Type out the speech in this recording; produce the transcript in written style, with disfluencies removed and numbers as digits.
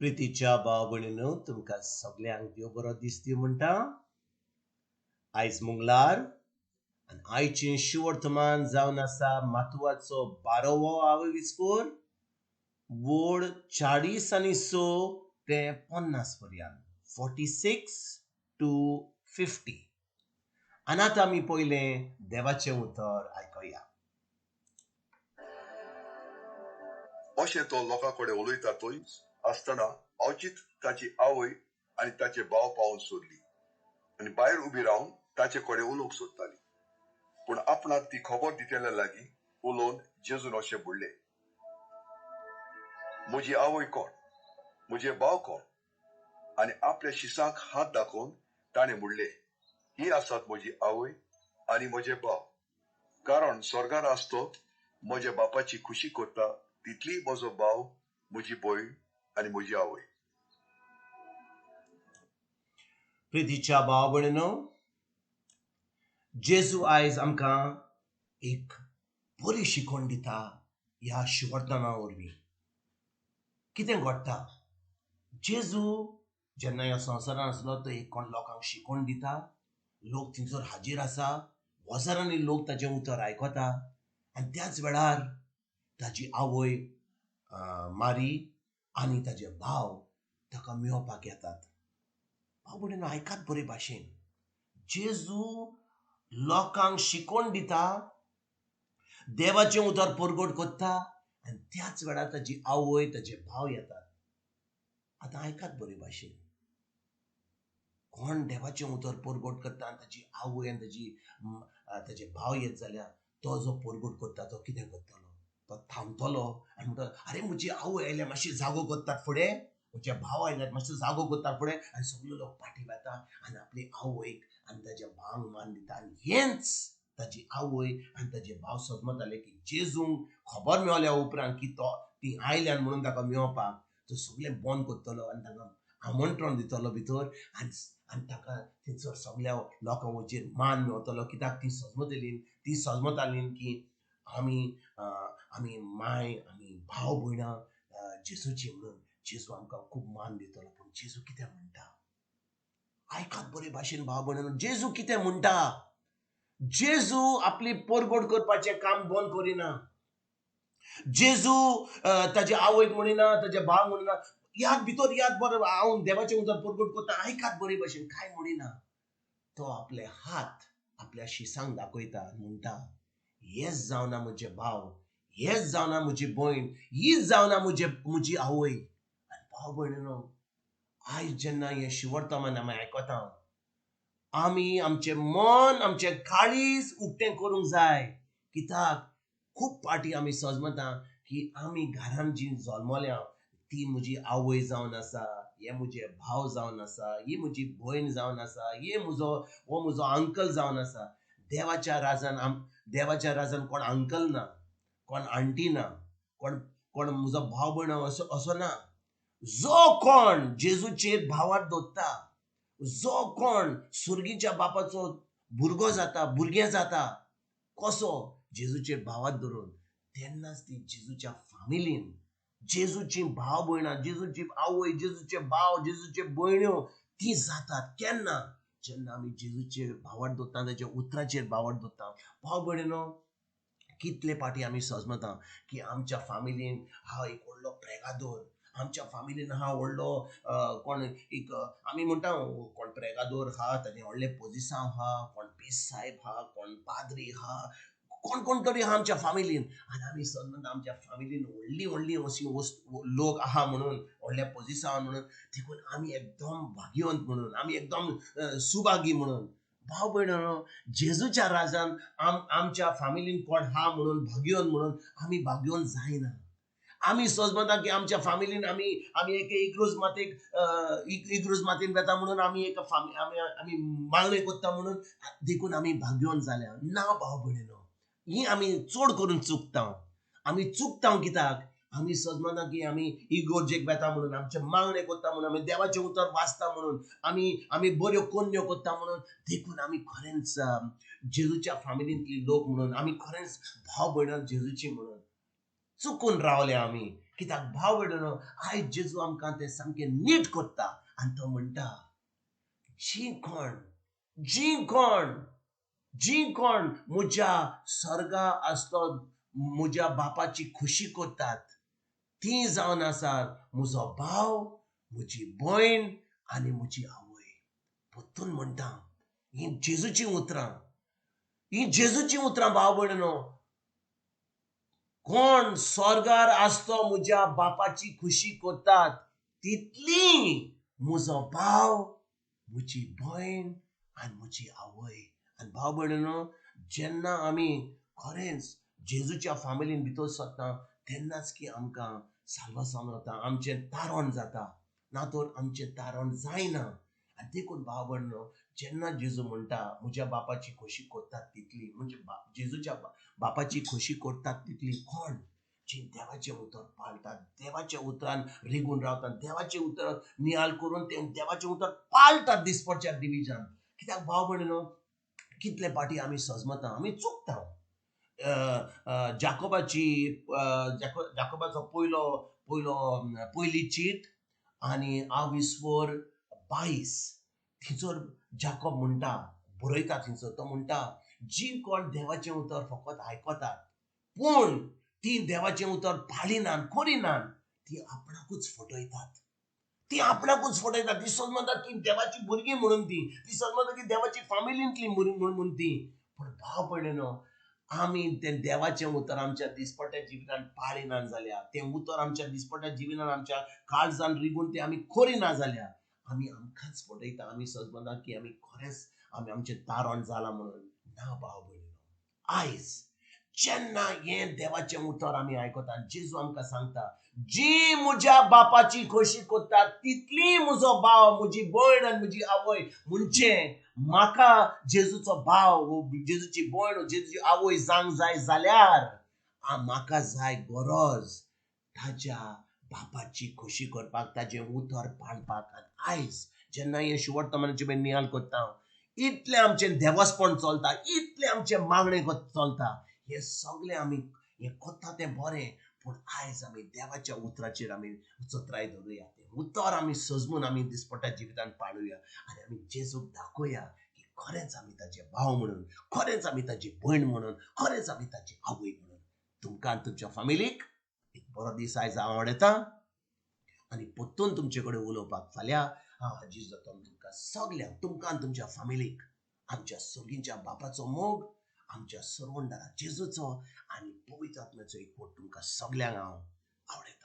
प्रितीच्या भाव भयणीनो, तुमकां सगल्यांक देव बरो दीस दिवं म्हणटा. आयज मंगळार आनी आयचें शिवर्तमान जावन आसा मातुवाचो 12वो आवय विस्कोर वोड 40 आनी 6 ते 50 पर्यंत, 46 to 50. आनी आतां आमी पयलें देवाचें उतर आयकया. अशें तो लोकां कडेन उलयता थंयच आसतना अवचीत ताची आवय आनी ताचे भाव पावून सरलीं आनी भायर उबीं रावन ताचे कडेन उलोवंक सोदतालीं. पूण आपणाक ती खबर दितेल्या लागीं उलोवन जेजून अशें म्हणलें, म्हजी आवय कोण, म्हजे भाव कोण? आनी आपल्या शिसांक हात दाखोवन ताणें म्हणलें, ही आसात म्हजी आवय आनी म्हजे भाव. कारण स्वर्गार आसतो म्हज्या बापाची खुशी करता तितली म्हजो भाव, म्हजी भयण आनी म्हजी आवय. प्रितीच्या भाव भयणीनो, जेजू आयज आमकां एक बरी शिकवण दिता ह्या शिवर्तना वरवीं. कितें घडटा, जेजू जेन्ना ह्या संवसारान आसलो तो एक कोण लोकांक शिकवण दिता, लोक थंयसर हाजीर आसा, हजारांनी लोक ताचें उतर आयकता. आनी त्याच वेळार ताजी आवय मारी आनी ताजे भाव ताका मेळपाक येतात. भाव भयणीनो, आयकात बरे भाशेन, जेजू लोकांक शिकवण दिता, देवाचें उतर परगट करता आनी त्याच वेळार ताजी आवय ताजे भाव येतात. आतां आयकात बरे भाशेन, कोण देवाचें उतर परगट करता आनी ताजी आवय आनी ताजी ताजे भाव येत जाल्यार तो जो परगट करता तो कितें करतलो? तो थांबतलो आनी म्हणटलो, आरे म्हजी आवय आयल्या, मातशी जागो करतात फुडें, म्हजे भाव आयल्यात, मातसो जागो करतात फुडें. आनी सगळे लोक फाटीं वता आनी आपली आवयक आनी ताज्या भावांक मान दिता. आनी हेंच ताजी आवय आनी ताजे भाव सजमताले की जेजूंक खबर मेळ्ळ्या उपरांत की तो ती आयल्यान म्हणून ताका मेळपाक तो सगळें बंद करतलो आनी ताका आमंत्रण दितलो भितर आनी आनी ताका थंयसर सगळ्या लोकां वचेर मान मेळतलो. कित्याक ती सजमतली, ती सजमताली की आमी आमी माय आमी भाव भयणां जेजूची म्हणून जेजू आमकां खूब मान दितलो. पूण जेजू कितें म्हणटा, आयकात बरे भाशेन भाव भयणां, जेजू कितें म्हणटा? जेजू आपली परगट करपाचें काम बंद करिना. जेजू ताजे आवयक म्हणिना, ताजे भाव म्हणिना, याद भितर याद बरें हांव देवाचें उतर परगट करता, आयकात बरे भाशेन, कांय म्हणिना. तो आपले हात आपल्या शिसांक दाखयता, म्हणटा, हेच जावना म्हजे भाव, हेच जावना म्हजी भयण, हीच जावना म्हजे म्हजी आवय. आनी भाव भयणीनो, आयज जेन्ना हें शिवर्तमान आमी आयकता, आमी आमचें मन आमचें काळीज उक्तें करूंक जाय. कित्याक खूब पाटी आमी सजमता की आमी घरान जी जल्मल्या ती म्हजी आवय जावन आसा, हे म्हजे भाव जावन आसा, ही म्हजी भयण जावन आसा, हे म्हजो हो म्हजो अंकल जावन आसा. देवाच्या राजान देवाच्या राजान कोण अंकल ना, कोण आंटी ना, कोण कोण म्हजो भाव भयण असो असो ना. जो कोण जेजूचेर भावार दवरता, जो कोण सुर्गीच्या बापाचो भुरगो जाता, भुरगें जाता, कसो जेजूचेर भावात धरून, तेन्नाच ती जेजूच्या फामिलीन जेजूची भाव भयणां, जेजूची आवय, जेजूचे भाव, जेजूचे भयण्यो ती जातात. केन्ना? जेन्ना आमी जेजूचेर भावार दवरता, ताच्या उतराचेर भावार दवरता. भाव भयणीनो, कितले पाटी आमी सजमता की आमच्या फामिलीन हा एक व्हडलो प्रेगादोर, आमच्या फामिलीन हा व्हडलो कोण एक आमी म्हणटा कोण प्रेगादोर हा, ताजें व्हडलें पोजिसांव हा, कोण पीस साहेब हा, कोण पाद्री हा, कोण कोण तरी आहा आमच्या फामिलीन. आनी आमी सजमता आमच्या फामिलीन व्हडली व्हडली अशी वस्तू लोक आहा म्हणून, व्हडल्या पोजिसांव म्हणून, देखून आमी एकदम भाग्यवंत म्हणून, आमी एकदम सुभागी म्हणून. भाव भयणो, जेजूच्या राजान आमच्या फामिलीन कोण हा म्हणून भाग्यवंत म्हणून आमी भाग्यवंत जायना. आमी सजमता की आमच्या फामिलीन आमी आमी एक इग्रोज मातेक इग्रोज मातेन वेता म्हणून आमी एक आमी आमी मागणें करता म्हणून देखून आमी भाग्यवंत जाल्या ना. भाव भयणीनो, ही आमी चड करून चुकता. आमी चुकता कित्याक आमी सजमता की आमी इगोर्जेक वेता म्हणून, आमचें मागणें करता म्हणून, आमी देवाचें उतर वाचता म्हणून, आमी आमी बऱ्यो कोन्यो करता म्हणून, देखून आमी खरेंच जेजूच्या फामिलींतली लोक म्हणून, आमी खरेंच भाव भयणां जेजूची म्हणून चुकून रावले आमी. कित्याक भाव भयणीनो, आयज जेजू आमकां तें सामकें नीट करता आनी तो म्हणटा, जी कोण जी कोण जी कोण म्हज्या स्वर्गा आसलो म्हज्या बापाची खुशी करतात ती जावन आसात म्हजो भाव, म्हजी भयण आनी म्हजी आवय. परतून म्हणटा, हीं जेजूचीं उतरां, हीं जेजूचीं उतरां भाव भयणीनो. कोण स्वर्गार आसतो म्हज्या बापाची खुशी करतात तितली म्हजो भाव, म्हजी भयण आनी म्हजी आवय. आनी भाव भयणीनो, जेन्ना आमी खरेंच जेजूच्या फामिलीन भितर सरता तेन्नाच की आमकां साल्वासांव जाता, आमचें तारण जाता, ना तर आमचें तारण जायना. आनी देखून भाव भयणीनो, जेन्ना जेजू म्हणटा म्हज्या बापाची खोशी करतात तितली, म्हणजे जेजूच्या बापाची खोशी करतात तितली कोण? जी देवाचें उतर पाळटात, देवाच्या उतरान रिगून रावतात, देवाचें उतर नियाळ करून ते देवाचें उतर पाळटात दिसपडच्या डिविजन. कित्याक भाव भयणीनो, कितले पाटी आमी सजमता, आमी चुकता. जाकोबाची जाकोबाचो पयलो पयलो पयली चीट आनी आविस्वर 22 थंयसर जाकोब म्हणटा, बरयता थंयसर, तो म्हणटा जी कोण देवाचें उतर फकत आयकतात पूण ती देवाचें उतर पाळिनात, करिनात, ती आपणाकूच फटयतात, ती आपणाकूच फटयतात. ती समजतात की देवाची भुरगीं म्हणून, ती ती समजतात की देवाची फामिलींतली म्हणून ती. पूण भाव भयणीनो, आमी तें देवाचें उतर आमच्या दिसपट्ट्या जिवितान पाळिनात जाल्यार, तें उतर आमच्या दिसपट्ट्या जिवितान आमच्या काळजान रिगून तें आमी करिना जाल्यार आमी आमकांच फटयता. आमी समजता की आमी खरेंच आमी आमचें तारण जालां म्हणून. ना भाव भयणीनो, आयज जेन्ना हें देवाचें उतर आमी आयकता, जेजू आमकां सांगता जी म्हज्या बापाची खोशी करता तितली म्हजो भाव, म्हजी भयण आनी म्हजी आवय. म्हणजे म्हाका जेजूचो भाव, जेजूची भयण, जेजूची आवय जावंक जाय जाल्यार म्हाका जाय गरज ताज्या बापाची खोशी करपाक, ताजें उतर पाळपाक. आनी आयज जेन्ना हें शुवर्तमानाचें नियाळ करता, इतलें आमचें देवस्पण चलता, इतलें आमचें मागणें चलता, हें सगळें आमी हें करता तें बरें, पूण आयज आमी देवाच्या उतराचेर आमी चत्राय धरुया, तें उतर आमी सजमून आमी दिसपट्ट्या जिवितान पाळुया आनी आमी जेजूक दाखोवया की खरेंच आमी ताजे भाव म्हणून, खरेंच आमी ताजी भयण म्हणून, खरेंच आमी ताजी आवय म्हणून. तुमकां तुमच्या फामिलीक एक बरो दीस आयज हांव आवडटा आनी परतून तुमचे कडेन उलोवपाक फाल्यां हांव हाजीर जाता. तुमकां सगल्यांक, तुमकां तुमच्या फामिलीक आमच्या सोगींच्या बापाचो मोग, आमच्या सर्वंडारा जेजूचो आनी पवित्र आत्म्याचो एकवट तुमकां सगल्यांक हांव आवडटा.